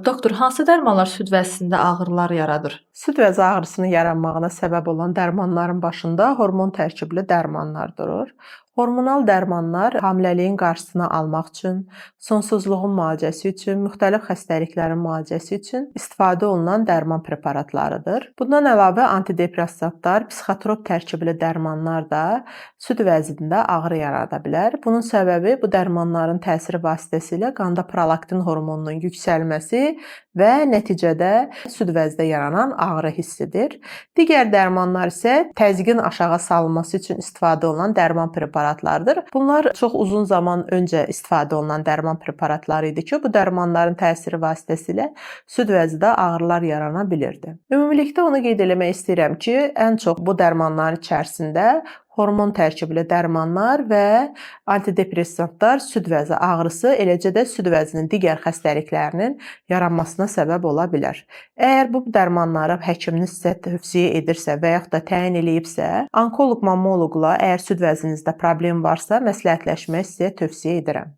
Doktor, hansı dərmanlar süd vəzisində ağrılar yaradır? Süd vəzi ağrısının yaranmağına səbəb olan dərmanların başında hormon tərkibli dərmanlar durur. Hormonal dərmanlar hamiləliyin qarşısını almaq üçün, sonsuzluğun müalicəsi üçün, müxtəlif xəstəliklərin müalicəsi üçün istifadə olunan dərman preparatlarıdır. Bundan əlavə antidepressantlar, psixotrop tərkibli dərmanlar da süd vəzində ağrı yarada bilər. Bunun səbəbi bu dərmanların təsiri vasitəsilə qanda prolaktin hormonunun yüksəlməsi və nəticədə süd vəzdə yaranan ağrı hissidir. Digər dərmanlar isə təzyiqin aşağı salınması üçün istifadə olunan dərman preparatlarıdır. Bunlar çox uzun zaman öncə istifadə olunan dərman preparatları idi ki, bu dərmanların təsiri vasitəsilə süd vəzidə ağrılar yarana bilirdi. Ümumilikdə onu qeyd eləmək istəyirəm ki, ən çox bu dərmanların içərisində hormon tərkibli dərmanlar və antidepressantlar süd vəzi ağrısı, eləcə də süd vəzinin digər xəstəliklərinin yaranmasına səbəb ola bilər. Əgər bu dərmanları həkiminiz sizə tövsiyə edirsə və yaxud da təyin eləyibsə, onkoloq mammoloqla əgər süd vəzinizdə problem varsa, məsləhətləşməyi sizə tövsiyə edirəm.